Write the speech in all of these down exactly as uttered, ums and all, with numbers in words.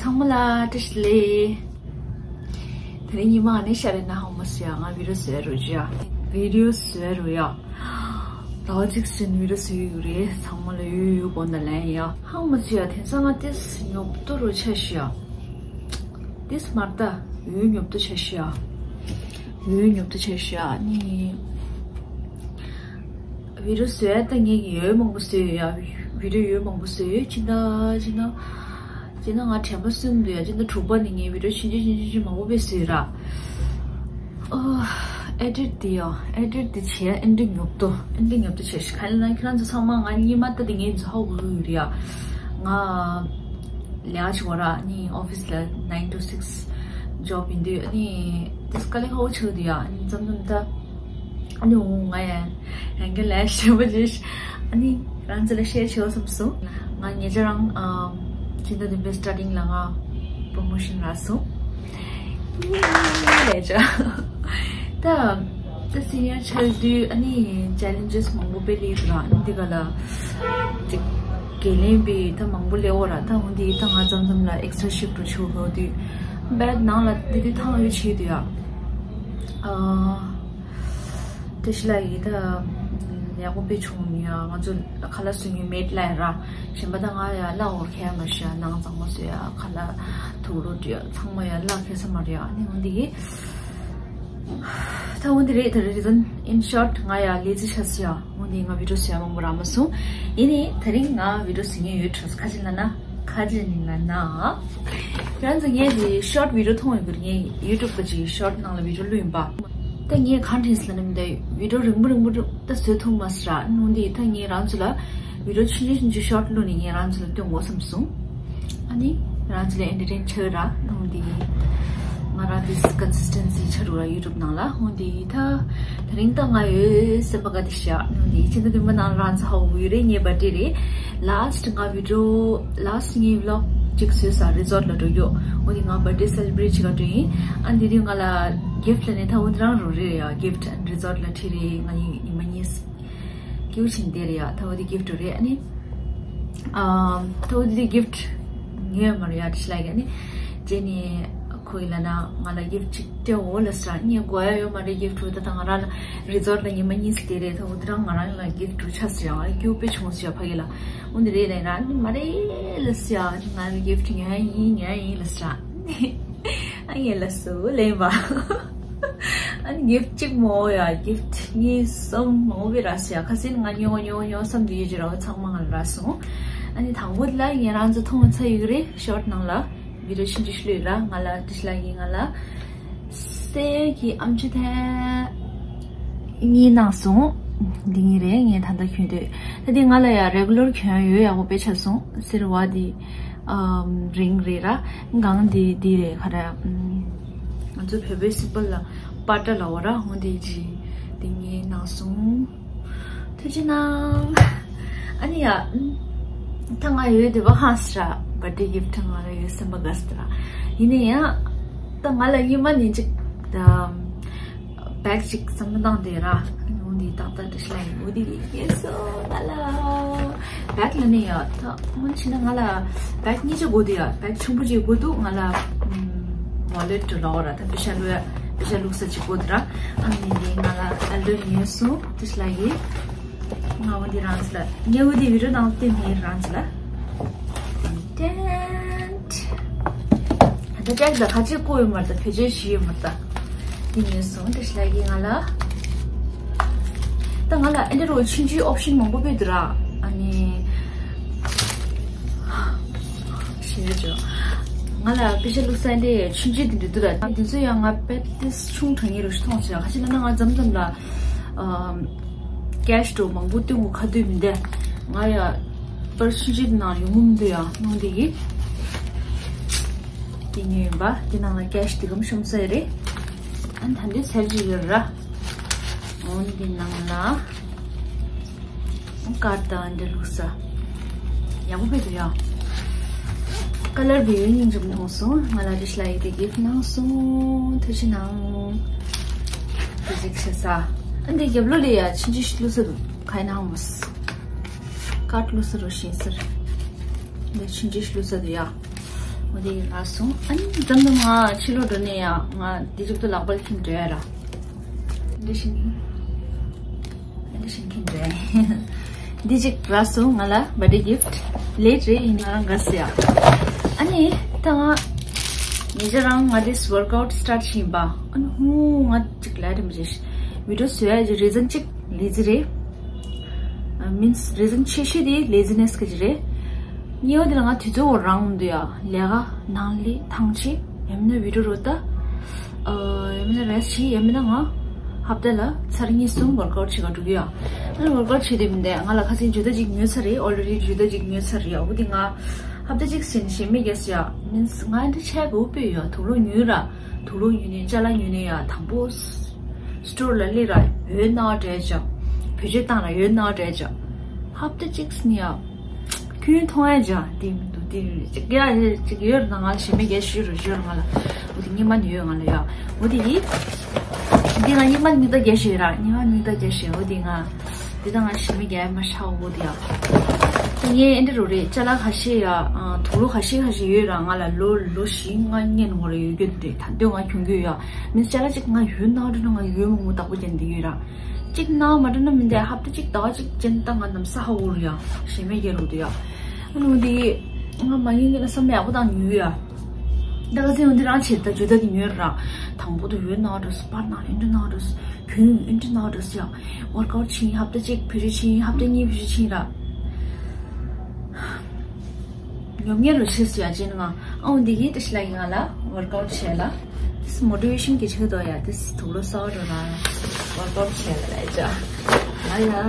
ཚང་མ་ལ་བཀྲ་ཤིས་བདེ་ལེགས། དེ་རིང་ཉི་མ་ཨ་ནི་ཤར་རེ་ན་ཧང་མ་སི་ཡ། ང་བི་ཌི་ཡོ་བཟོས་རུ་ཅི་ཡ། བི་ཌི་ཡོ་བཟོས་རུ་ཡ། ཟླ་བ་གཅིག་ཟིན་བི་ཌི་ཡོ་བཟོས་ཡོད་རེད། ཚང་མ་ལ་ཡོད་ཡོད་གོ་ན་ལན་ཡ། ཧང་མ་སི་ཡ། དེང་སང་ང་ཏིས་ཉོབ་ཏོ་རུ་ཆ་ཤི་ཡ། ཏིས་མར་ད་ཡོད་ཉོབ་ཏོ་ཆ་ཤི་ཡ། ཡོད་ཉོབ་ཏོ་ཆ་ཤི་ཡ་ནི། བི་ཌི་ཡོ་བཟོས་ཡ་ད་ངས་ཡོད་མང་པོ་བཟོས་ཡོད་ཡ། བི་ཌི་ཡོ་ཡོད་མང་པོ་བཟོས་ཡོད། ཅི་འདྲ་ཅི་འདྲ་ཅི་འདྲ་ང་དྲན་པ་སོན་འདུག་ཡ། ཅི་འདྲ་དྲུག་པ་ནས་ངས་བི་ཌི་ཡོ་ཆུང་ཆུང་ཆུང་ཆུང་ཆུང་མང་པོ་བཟོས་ཡོད་ར། ཨོ། ཨེ་ཌིཊ་དེ་ཡ། ཨེ་ཌིཊ་དེ་བྱས་ཨེ་འདྲ་ཉོབ་ཏོ། ཨེ་འདྲ་ཉོབ་ཏོ་བྱས་ཤི། ག་ལ་ན་ཁྱེད་རང་ཚོ་ཚང་མ་ང་གཉིས་མ་ད་དེ་ངས་འཛུལ་ཧ་གོ་གི་ཡོད་རེད་ཡ། ང་ལས་ཀ་བྱེད་གོ་ར་ནི་ཨོ་ཕི་སི་ལ་nine to six job ཡིན་དུས་ནི་དེ་དཀའ་ལས་ཁག་པོ་ཆགས་འདུག་ཡ། ནི་མཚམས་མཚམས་ད་ཨ་ནི་འོ་ང་ཡ་རང་གི་ལས་ཞེ་པོ་ཅིག་ཨ་ནི་རང་ཚོ་ལ་ཤེར་བྱེད་བསམ་སོང་། ང་ཉེ་ཆར་རང་ཨམ་ཕྱི་ཟླ་བདུན་པའི་སི་ཊར་ཊིང་ལ་ང་པོ་རོ་མོ་ཤན་རག་སོང་། ལས་བྱ། ད་ད་སི་ནི་ཡར་ཆགས་དུས་ཨ་ནི་ཅེ་ལེན་ཇེས་མང་པོ་དཔེ་སླེབས་འདུག་ར། འདི་ག་ལ་ཅིག་འགན་ལེན་པའི་ད་མང་པོ་སླེབས་འོ་ར། ད་འོ་འདི་ད་ང་མཚམས་མཚམས་ལ་ཨེག་སི་ཊ་ར་ཤིབ་ཊི་རུ་ཆུག་འོ་དུས་བེད་ནང་ལ་འདི་དུས་ཐང་ཡོད་ཆེ་དུས་ཡ། ཨ། བཀྲ་ཤིས་ལགས་ཡིས་ད་ཡག་པོ་དཔེ་བྱུང་ཡ། ང་ཚོ་ཁ་ལག་བཟོ་མཁན་མེད་ལ་ཡ་ར། གཞན་པ་ད་ང་ཡ་ལ་འོར་ཁྱད་མ་ཤེས་ཡ། ནང་གཙང་མ་བཟོ་ཡ། ཁ་ལག་དུག་ལོག་འདྲ་ཚང་མ་ཡ་ལ་ཁེ་ས་མ་རེད་ཡ། ཨ་ནི་འོ་འདི་གི་ད་འོ་འདི་རེད། ད་རེད་ད། in short ང་ཡ་ལས་རྩིས་ཆགས་སོང་ཡ། འོ་འདི་ང་བི་ཌི་ཡོ་བཟོ་ཡ་མང་པོ་རག་མ་སོང་། ཡིན་ནའི་ད་རིང་ང་བི་ཌི་ཡོ་བཟོ་མཁན་ཡོད་འགྲོ། ཁ་ཅིག་ལ་ན། ཁ་ཅིག་ནི་ང་ན། ཁྱེད་རང་ཚོ་ངའི་དེ་ཤོར་ཊི་བི་ཌི་ཡོ་མཐོང་ཡོད་ཀྱི་རེད། ངའི་ཡུ་ཊུབ་པ་ཅིག་ཤོར་ཊི་ནང་ལ་བི་ཌི་ཡོ་བླུགས་ཡིན་པ། ད་ངས་གང་དྲན་སོང་ལབ་ན་མི་འདུག་བི་ཌི་ཡོ་རིང་པོ་རིང་པོ་ད་བཟོས་ཐུབ་མ་སོང་ར། ནོ་འདི་ད་ངས་རང་ཚོ་ལ་བི་ཌི་ཡོ་ཆུང་ཆུང་ཆུང་ཆུང་ཤོར་ཊི་བླུགས་ནས་ངས་རང་ཚོ་ལ་སྟོན་དགོས་བསམ་སོང་། ཨ་ནི་རང་ཚོ་ལ་ཨེན་ཊར་ཊེན་ཆགས་ར། ནོ་འདི་ང་རང་དེ་ཀོན་སི་སི་ཊེན་སི་ཆགས་རུ་ར་ཡུ་ཊུབ་ནང་ལ། ནོ་འདི་ད་དེ་རིང་ད་ང་ཡོད་སེམས་པ་དགའ་བདེ་ཤག་ནོ་འདི་ཕྱི་ཟླ་བདུན་པ་ནང་ལ་རང་ཚོ་ཧ་གོ་གི་ཡོད་རེད། ངའི་བར་ཌེ་རེད། ལཱ་སི་ཊི་ང་བི་ཌི་ཡོ་ལཱ་སི་ཊི་ངའི་བི་ལོག་ཅིག་བཟོས་ས་རི་ཛོར་ཊི་ལ་འགྲོ་རྒྱུ། འོ་དེ་ང་བར་ཌེ་སེ་ལེ་བྷི་རེཊ་བྱེད་ག་འགྲོ་ཡིན། ཨ་འདི་དུས་ང་ལ་གིཕ་ཊི་ལབ་ནས་ད་འོ་དེ་རང་རུ་རེད་ཡ། གིཕ་ཊི་ཨ་ནི་རི་ཛོར་ཊི་ལ་ཁྲིད་རེད། ང་ཡི་ཉི་མ་གཉིས་སྐྱིད་པོ་བྱིན་བསྡད་རེད་ཡ། ད་འོ་དེ་གིཕ་ཊི་རེད། ཨ་ནི་ཨམ་ད་འོ་དེ་གིཕ་ཊི་ཉོས་མ་རེད་ཡ། བཀྲ་ཤིས་ལགས་ཀྱིས་ཨ་ནི་རྗེས་ནས་ཁོ་ཡིས་ལབ་ན་ང་ལ་གིཕ་ཊི་ཅིག་སྤྲད་འོ་ལབ་སོང་། ངས་དགོས་ཡ་ཡོད་མ་རེད། གིཕ་ཊི་འོ་ད་ད་ང་རང་ལ་རི་ཛོར་ཊི་ལ་ཉི་མ་གཉིས་བསྡད་རེད། ད་འོ་དེ་རང་ང་རང་ལ་གིཕ་ཊི་འོ་ཆགས་སོང་ཡ། ང་ལ་སྐྱིད་པོ་དཔེ་བྱུང་སོང་ཡ། ཕ་གི་ལ་འོ་འདི་རེད་ལབ་ན་ཨ་ནི་མ་རེད་ལབ་སོང་ཡ། ཨ་ནི་ང་ལ་གིཕ་ཊི་ཉོ་ཡ་ཡིན་ཉོ་ཡ་ཡིན་ལབ་སོང་། ཨ་ངས་ལབ་སོང་ལབ་ཡིན་པ། ཨ་ནི་གིཕ་ཊི་གཅིག་མ་འོ་ཡ། གིཕ་ཊི་གཉིས་གསུམ་མང་པོ་རག་སོང་ཡ། ཁ་སང་ང་ཉོ་ཉོ་ཉོ་བསམ་དུས་ཡོད་ཀྱི་ར་བ་ཚང་མ་ང་ལ་རག་སོང་། ཨ་ནི་དང་པོ་དེ་ལ་ངས་རང་ཚོ་མཐོང་ཚར་ཡོད་ཀྱི་རེད། ཤོར་ཊི་ནང་ལ་བི་ཌི་ཡོ་ཆུང་ཆུང་ཞིག་བླུགས་ཡོད་ར། ང་ལ་བཀྲ་ཤིས་ལགས་ཀྱིས་ང་ལ་གསེར་གྱི་ཨམ་ཆི་ཐེངས་གཉིས་གནང་སོང་། འདི་གཉིས་རེད། ངས་ད་ལྟ་གྱོན་དུས་ད་འདི་ང་ལ་ཡ་རེ་གུ་ལར་གྱོན་ཡ་ཡོད། ཡག་པོ་དཔེ་ཆགས་སོང་། སེར་བ་འདི་ཨམ་རིང་རེད་ར། གང་འདི་འདི་རེད། ག་རེ་ཨམ་ང་ཚོ་བོད་པའི་སིམ་པལ་ལ་པ་ཏྲ་ལབ་འོ་ར། འོ་འདི་ཅིག་འདི་གཉིས་གནང་སོང་། ཐུགས་རྗེ་གནང་། ཨ་ནི་ཡ། ད་ང་ཡོད་དེ་བ་ཧང་སི་ར། བར་ཌེ་གིཕ་ཊི་ང་ལ་ཡོད་སེམས་པ་དགའ་སི་ར། ཡིན་ནའི་ཡ། ད་ང་ལ་ཉི་མ་ནས་ཅིག་ད་བེག་ཅིག་བསམ་བློ་བཏང་དེ་ར། འོ་འདི་ཏག་ཏག་བཀྲ་ཤིས་ལགས་ཡིན། འོ་འདི་ཡིན་སོང་ང་ལ། བེག་ལ་ནི་ཡ། ད་སྔོན་ཕྱིན་ན་ང་ལ་བེག་གཉིས་ཅིག་དགོས་འདུག་ཡ། བེག་ཆུང་པོ་ཅིག་དགོས་འདུག་ང་ལ་ཝོ་ལེཊ་ལབ་འོ་ར། ད་པེ་ཤ་བླུགས་ཡ། པེ་ཤ་བླུགས་ས་ཅིག་དགོས་འདུག་ར། ཨ་ནི་འདི་ང་ལ་ཨལ་ཌོ་ཉོས་སོང་། བཀྲ་ཤིས་ལགས་ཡིན། ང་འོ་འདི་རང་ཚོ་ལ། ངས་འོ་འདི་བི་ཌི་ཡོ་ནང་བསྟན་མེད་རང་ཚོ་ལ། ཏན་ཏན། ད་ཅག་ད་ཁ་ཆེ་བཀོད་ཡོད་མ་རེད། ད་བེད་སྤྱོད་བྱས་ཡོད་མ་རེད། ད་འདི་ཉོས་སོང་། བཀྲ་ཤིས་ལགས་ཀྱིས་ང་ལ། ད་ང་ལ་ཨེ་འདྲ་རོ་ཆུང་ཆུང་ཨོབ་ཤན་མང་པོ་སྤེལ་འདུག་ར། ཨ་ནི། ཞེས་བརྗོད། ང་ལ་པེ་ཤ་བླུགས་ས་འདི་ཆུང་ཆུང་འདི་འདྲ་འདུག་ར། འདི་ཚོ་ཡང་ང་དཔེ་ཏིས་ཆུང་དྲགས་ངེས་རུ་ཞིག་མཐོང་ཟེར། ཁ་ཤས་ན་ན་ང་མཚམས་མཚམས་ལ་ཨམ་ཀེ་ཤི་འགྲོ་མང་པོ་སྟོན་དགོས་ཁ་སྡོད་མི་འདུག་ང་ཡ་པར་སི་ཆུང་ཆུང་འདི་ནང་ཡོང་གི་མི་འདུག་ཡ། ནང་འདི་གི་འདི་ཉོས་ཡིན་པ། འདི་ནང་ལ་ཀེ་ཤི་འདི་གམ་ཤོམ་ས་ཡ་རེད། ཨ་ནི་ད་འདི་ཟེར་གྱི་ཡོད་ར། འོ་འདི་ནང་ལ། ཀར་དང་འདྲ་བླུགས་ས། ཡག་པོ་སྤེལ་འདུག་ཡ། ཀ་ལར་བེ་ཡོ་སྙིང་རྗེ་མཐོང་སོང་། ང་ལ་བཀྲ་ཤིས་ལགས་ཡིས་དེ་གིཕ་གནང་སོང་། ཐུགས་རྗེ་གནང་། དེ་གཅིག་བྱས་ས། ཨ་འདི་རྒྱབ་ལོགས་ལ་ཡ་ཆུང་ཆུང་ཞིག་བླུགས་ས་འདུག་ག་ཡིན་ནའང་མོ། ཀར་བླུགས་ས་རུ་ཤེས་ཟེར། འདི་ཆུང་ཆུང་ཞིག་བླུགས་ས་འདུག་ཡ། འོ་དེ་ཡིན་ལ་སོང་། ཨ་ནི་འཛམ་དུ་ང་ཕྱི་ལོགས་འགྲོ་ནས་ཡང་ང་འདི་གཅིག་ཏུ་ལག་པར་ཁྱིམ་འགྲོ་ཡ་ར། འདི་བཞིན་འདི་བཞིན་ཁྱིམ་འགྲོ་ཡ། འདི་གཅིག་ལ་སོང་། ང་ལ་birthday gift late རེད། ཡིན་ན་རང་དགའ་སི་ཡ། ཨ་ནི་ད་ང་ཉེ་ཆར་རང་ང་འདི་workout start བྱས་ཡིན་པ། ཨ་ནི་ཧུ་ང་གཅིག་ལས་དེ་མ་བྱེད། video བཟོ་ཡ་གི་reason གཅིག lazy རེད། means reason ཆེ་ཤོས་དེ་laziness གི་རེད། གཉིས་པ་དེ་ལ་ང་དུས་ཚོད་འོ་རང་འདུག་ཡ། ལས་ཀ་ནང་ལས་ཐང་ཆད། ཡང་མིན་ན་video རོ་ལྟ། ཡང་མིན་ན་rest བྱེད། ཡང་མིན་ན་ང་ཧབ་ཏ་ལ་ཚར་གཉིས་གསུམ་workout བྱེད་ག་འགྲོ་གི་ཡ། ཨ་ནི་workout བྱེད་དུས་མི་འདུག་ང་ལ་ཁ་སང་ཇུ་ཏ་ཅིག་ཉོས་ཚར་རེད། already ཇུ་ཏ་ཅིག་ཉོས་ཚར་རེད། འོ་དེ་ང་ཧབ་ཏ་ཅིག་ཟིན་ཞེ་མེད་རྒྱག་སི་ཡ། means ང་འདི་ཆད་གོ་པོས་ཡ། དུག་ལོག་ཉོས་ར། དུག་ལོག་ཉོས་ནས་ཅ་ལག་ཉོས་ནས་ཡ། དང་པོ་store ལ་སླེབས་ར་ཡོད་ན་འདྲ་ཅག་བེད་སྤྱོད་བཏང་ར་ཡོད་ན་འདྲ་ཅག་ཧབ་ཏ་གཅིག་ནི་ཡ། ཁྱོན་མཐོང་ཡ་ཅག་དེ་མི་འདུག་དེ་ཅིག་ཡ་ཅིག་ཡོད་ན་ང་ཞེ་མེད་རྒྱག་ཤི་རུ་ཤི་རུ་ང་ལ་འོ་དེ་སྙིང་མ་ནི་ཡོད་ང་ལ་ཡ། འོ་དེ་ཡིན། འདི་ང་སྙིང་མ་ནི་ད་རྒྱག་ཤི་ར་སྙིང་མ་ནི་ད་རྒྱག་ཤི། འོ་དེ་ང་འདི་ད་ང་ཞེ་མེད་རྒྱག་མ་ཤ། འོ་དེ་ཡ། ངས་ཨེ་འདྲ་རུ་རེད། ཅ་ལག་ཁ་ཤས་ཡ། དུག་ལོག་ཁ་ཤས་ཁ་ཤས་ཡོད་ར། ང་ལ་ལོ་ལོ་བཞི་ལྔ་སྔོན་ནས་ཡོད་རྒྱུ་རེད། ད་དུང་ང་གྱོང་གྱོང་ཡ། མི་ཅ་ལག་ཅིག་ང་ཡོད་ན་འགྲོ་ན་ང་ཡོད་མོ་མོ་བདག་པོ་ཅན་འདི་ཡོད་ར། ཅིག་ན་མ་འགྲོ་ན་མི་འདས་ཧབ་ཏ་ཅིག་ཟླ་བ་ཅིག་ཅན་ད་ང་ནམ་ས་ཧ་འུར་ཡ། ཞེ་མེད་རྒྱག་རུ་འདུག་ཡ། ཨ་ནུ་འདི་ང་མ་ཡིན་གྱི་ན་བསམ་ཡག་པོ་དང་ཉུལ་ཡ། ད་ག་ཚོད་འདི་རང་བྱེད་ད་ཇུ་ད་འདི་ཉོས་ར། དང་པོ་དུ་ཡོད་ན་འགྲོ་སི་པར་ན་ཨེ་འདྲ་ན་འགྲོ་སི། གྱོན་ཨེ་འདྲ་ན་འགྲོ་སི་ཡ། workout བྱིན་ཧབ་ཏ་གཅིག་བེད་སྤྱོད་བྱིན་ཧབ་ཏ་གཉིས་བེད་སྤྱོད་བྱིན་ར། ཉོབ་ཉེ་རུ་ཤེས་སུ་ཡ་ཅན་ང་ཨང་འདི་གི་ཏི་ཤི་ལ་ཡིན་ང་ལ་workout བྱས་ལ། this motivation གི་ཆེད་དུ་ཡ། this དུག་ལོག་སོགས་རུ་ལ་workout བྱས་ལ་ལ་ཡ། ང་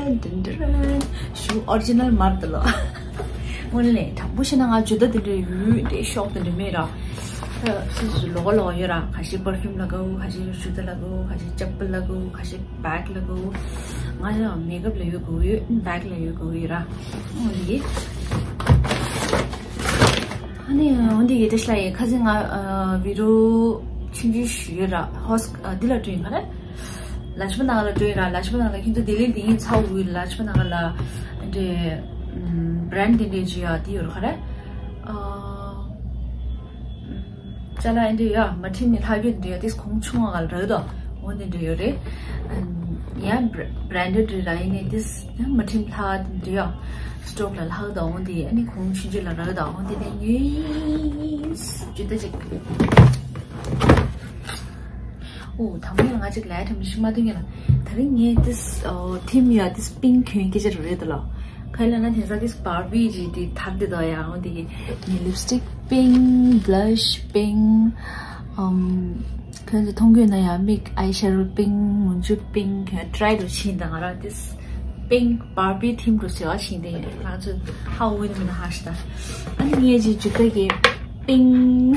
ཡ་དིན་དིན་ཞུ་original མར་དུ་ལོ། དངོས་གནས་དྲང་པོ་བཤད་ན་ང་ཇུ་ད་དེ་འདྲའི་ཡུལ་འདྲའི་ཤོག་དེ་འདྲ་མེད་ར། སུ་སུ་ལོག་ལོག་ཡོད་ར། ཁ་ཤས་perfume ལ་དགའ་བོ། ཁ་ཤས་ཇུ་ད་ལ་དགའ་བོ། ཁ་ཤས་ཅབ་པལ་ལ་དགའ་བོ། ཁ་ཤས་bag ལ་དགའ་བོ། ང་ཡང་makeup ལ་ཡོད་དགའ་བོ་ཡོད། bag ལ་ཡོད་དགའ་བོ་ཡོད་ར། འོ་འདི་གི་ཨ་ནི་འོ་འདི་གི་ཏི་ཤི་ལ་ཡི་ཁ་སང་ང་video ཆུང་ཆུང་ཞུ་ཡོད་ར། ཧོས་འདི་ལ་བྲོས་ཡིན་ག་རེ། ལ་ཆ་པ་ནང་ལ་བྲོས་ཡིན་ར། ལ་ཆ་པ་ནང་ལ་ཁྱེད་ཚོ་ལྡི་ལི་འདི་ཡིན་ཚ་བོ་ཡིན། ལ་ཆ་པ་ནང་ལ་འདྲེ་brand འདི་འདྲའི་ཇི་ཡ་འདི་ཡོད་ར་ག་རེ། ཅ་ལག་འདི་ཡ་མ་ཁྲིམས་ནི་ལྷག་རྒྱུ་འདི་ཡ། དེས་གོང་ཆུང་བ་ལ་རག་དོ། འོ་འདི་འདྲ་ཡོད་རེད། ཡ་branded རེད་ར། ཡིན་ནི་དེས་མ་ཁྲིམས་ལྷག་འདི་ཡ་stock ལ་ལྷག་དོ། འོ་འདི་ཨ་ནི་གོང་ཆུང་ཆུང་ལ་རག་དོ། འོ་འདི་ནས་ཉོས་ཇི་ལྟ་ཅིག་ཨོ་དང་པོ་ང་ཅིག་ལས་ཐམས་ཅད་མ་ཐུན་ཡིན་ལ། ད་རིང་ངས་དེས་ཐིམ་ཡ་དེས་pink གྱོན་སྐད་ཆ་རུ་རེད་དོ་ལ། ཁ་ལ་ན་དེང་སང་དེས་Barbie ཇི་དེ་ཐར་དེ་དོ་ཡ། འོ་འདི་གི་ངས་lipstick pink, blush pink, um ཁྱོད་ཚོ་མཐོང་གི་ཡོད་ན་ཡ། མིག་eyeshadow pink, མུན་ཆུ་pink གྱོན་try རུ་ཕྱིན་དང་ང་རང་དེས་pink Barbie ཐིམ་རུ་ཟེར་བ་ཕྱིན་དེ་ང་ཚོ་ཧ་འོ་ཡིན་ན་ཧ་ཤི་ད། ཨ་ནི་ངས་ཇི་ཇི་ད་གི་pink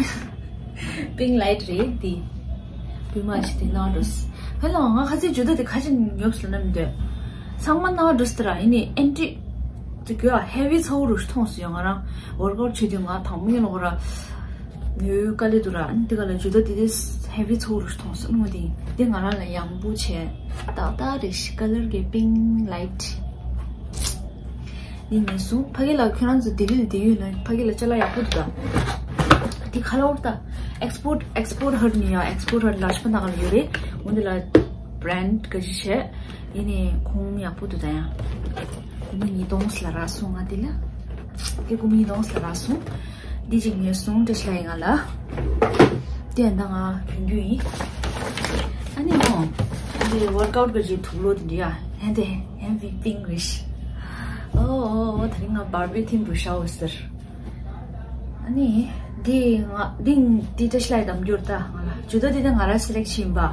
pink light རེད་དེ། བུ་མ་ཞིག་དེ་ནང་འགྲོ་སི། ཧེ་ལོ་ང་ཁ་ཚིག་ཇུ་ད་དེ་ཁ་ཅིག་ཉོབ་སི་ལ་ནམ་དེ། ཚང་མ་ནང་འགྲོ་སི་དེ་ར་ཡིན་ནི་ཨེན་ཏི། དེ་གི་heavy ཚ་བོ་རུ་ཞིག་མཐོང་སི་ཡོད་ང་རང་workout བྱེད་དུས་ང་དང་མོ་ཡིན་ལོག་ར། ཉོ་ཡུལ་དཀའ་ལས་འདུག་ར། ཨ་ནི་དེ་ག་ལ་ཇུ་ད་དེ་དེ་heavy ཚ་བོ་རུ་ཞིག་མཐོང་སི་ནོ་དེ། དེ་ང་རང་ལ་ཡང་པོ་བྱས། ཏག་ཏག་རེ་ཞིག་color གི་pink light འདི་ཉོས་སོང་། ཕ་གི་ལ་ཁྱོད་རང་ཚོ་ལྡི་ལི་ལ་བསྡད་ཡོད་ན་ཕ་གི་ལ་ཅ་ལག་ཡག་པོ་འདུག་ད། འདི་ཁ་ལོར་ད། Export Export Hut ནི་ཡ། Export Hut ལ་ཆ་པ་ནང་ལ་ཡོད་རེད། འོ་འདི་ལ་brand ག་ཅི་བྱས། ཡིན་ནའི་གོང་ཡག་པོ་འདུག་ད་ཡ། ཀུ་མི་ཉིས་སྟོང་ལ་རག་སོང་ང་འདི་ལ། འདི་ཀུ་མི་ཉིས་སྟོང་ལ་རག་སོང་། འདི་གཅིག་ཉོས་སོང་། བཀྲ་ཤིས་ལྷ་ཡི་ང་ལ། དེ་ཡང་ད་ང་གྱོན་རྒྱུ་ཡིན། ཨ་ནི་ཧོ། འདི་workout ག་ཅིག་དུག་ལོག་འདི་འདྲ་ཡ། ཧན་དེ་ཧན་བི་པིང་རེ་ཤི། ཨོ་ཨོ་ཨོ། ད་རིང་ང་Barbie ཐིམ་རུ་ཤའོ་ཟེར། ཨ་ནི་འདི་ང་འདི་འདི་བཀྲ་ཤིས་ལྷ་ཡི་དམ་འགྱུར་ད་ང་ལ་ཇུ་ད་འདི་ད་ང་ར་select བྱས་ཡིན་པ། ཨ་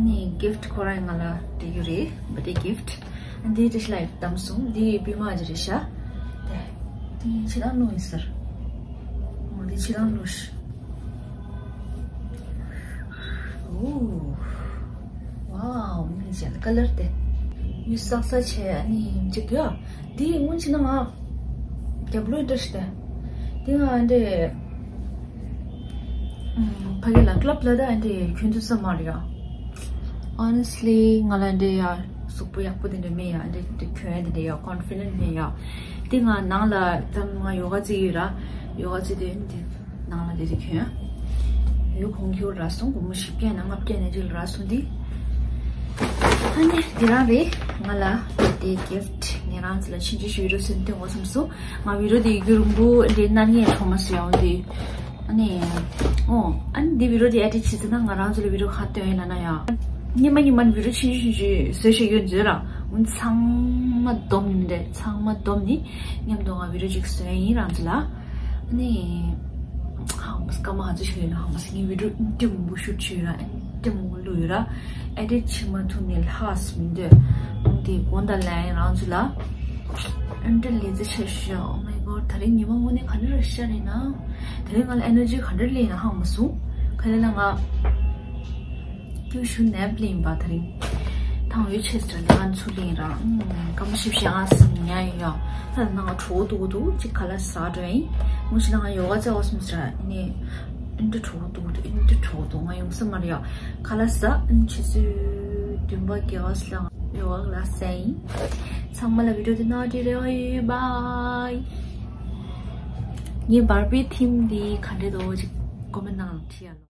ནི་gift ཁོ་རང་ང་ལ་སྤྲད་རྒྱུ་རེད། birthday gift། འདི་བཀྲ་ཤིས་ལྷ་ཡི་དམ་སོང་། འདི་བི་མ་ཇི་རེད་ཤག་དེ་འདི་ཕྱི་ནང་ལོགས་ཡིན་ཟེར། འོ་འདི་ཕྱི་ནང་ལོགས་ཤི། ཨོ། ཝའོ། མི་ཅན་color དེ་ཡུ་སག་ས་ཆེ། ཨ་ནི་ཅིག་ཡ། འདི་སྔོན་ཕྱི་ནང་ང་རྒྱབ་ལོགས་འདྲ་ཞིག་དེ། འདི་ང་འདི་ཕ་གི་ལ་club ལ་ད་འདི་གྱོན་དུ་ས་མ་རེད་ཡ། Honestly ང་ལ་འདི་ཡ། གཟུགས་པོ་ཡག་པོ་དེ་འདྲ་མེད་ཡ། འདི་འདི་གྱོན་ཡ་དེ་འདྲ་ཡ། ཀོན་ཕི་ཌེན་ཊི་མེད་ཡ། དེ་ང་ནང་ལ་ད་ང་ཡོ་ག་རྩེ་ཡོད་ར། ཡོ་ག་རྩེ་དེ་འདི་ནང་ལ་དེ་དེ་གྱོན་ཡ། ཡོ་ག་གོང་ཁྱོད་ར་སོང་། སྒོར་མོ་བཞི་བརྒྱ་ན་ལྔ་བརྒྱ་ན་ཅིག་ལ་ར་སོང་དེ། ཨ་ནི་དེ་རང་རེད། ང་ལ་དེ་གིཕ་ཊི་ངས་རང་ཚོ་ལ་ཆུང་ཆུང་ཞིག་བི་ཌི་ཡོ་བཟོས་ནས་སྟོན་དགོས་བསམ་སོང་། ང་བི་ཌི་ཡོ་དེ་ཡི་གེ་རིང་པོ་འདི་ནར་ངས་གྲོགས་མ་སུ་ཡང་དེ། ཨ་ནི། ཨོ། ཨ་ནི་འདི་བི་ཌི་ཡོ་དེ་ཨེ་ཌིཊ་བྱེད་ཚར་ན་ང་རང་ཚོ་ལ་བི་ཌི་ཡོ་ག་སྟོན་ཡིན་ལབ་ན་ཡ། ཉི་མ་ཉི་མ་བི་ཌི་ཡོ་ཆུང་ཆུང་ཆུང་ཆུང་བཟོས་བཞག་ཡོད་མཛོད་ར། འོན་ཚང་མ་བསྡོམས་ནི་མི་འདྲ། ཚང་མ་བསྡོམས་ནི་མཉམ་དུ་ང་བི་ཌི་ཡོ་ཅིག་བཟོས་ཡིན་རང་ཚོ་ལ། ཨ་ནི། ཧང་མ་སི་ཀ་མ་ཧ་ཙི་ཞིག་ཡིན་ན་ཧང་མ་སི་ངའི་བི་ཌི་ཡོ་འདི་མང་པོ་ཤུཊ་བྱས་ཡོད་ར། འདི་མང་པོ་བླུགས་ཡོད་ར། ཨེ་ཌིཊ་བྱེད་མ་ཐུབ་ནི་ལྷག་མི་འདོད། འདི་དགོངས་དག་ལན་རང་ཚོ་ལ། ཨ་འདྲ་ལས་ཚེ་ཆེ་ཤོས། Oh my god། ད་རིང་ཉི་མ་དངོས་གནས་ག་འདྲ་ར་ཤར་ཡིན་ན། ད་རིང་ང་ལ་ཨེ་ནར་ཇི་ག་འདྲ་སླེབས་ཡིན་ན་ཧང་མ་སོང་། ག་རེ་ལ་ང་ཀྱུ་ཤུ་ནེབ་སླེབས་ཡིན་པ། ད་རིང་ཐང་ཡོད་ཆེ་སི་ཊར་ལ་ང་ཚུར་སླེབས་ཡིན་ར། ཨུམ། སྐར་མ་བཞི་བཅུ་ཞེ་ལྔ་ཙམ་ཉལ་ཡོད་ཡ། ད་ནང་གྲོགས་འདུག་འདུག་ཅིག་ཁ་ལག་ཟ་འགྲོ་ཡིན། མུ་ཤི་ན་ང་ཡོ་ག་རྩེ་བ་སོང་ཟེར་ནས། ཨིན་དྲ་གྲོགས་འདུག་འདུག་ཨིན་དྲ་གྲོགས་འདུག་ང་ཡོང་ས་མ་རེད་ཡ། ཁ་ལག་ཟ། ཨིན། ཆུ་ཚོད་བདུན་པ་བརྒྱད་པ་ལ་ཡོ་ག་ལ་ཟ་ཡིན། ཚང་མ་ལ་བི་ཌི་ཡོ་དེ་ནོར་འཁྲུལ་རེ་བ་ཡོད། བྷའི། ངའི་བར་པི་ཐིམ་འདི་ག་འདྲ་འདུག་ཅིག་ཀོ་མེན་ཊི་ནང་ལ་བྲིས་ཡ་ལོ།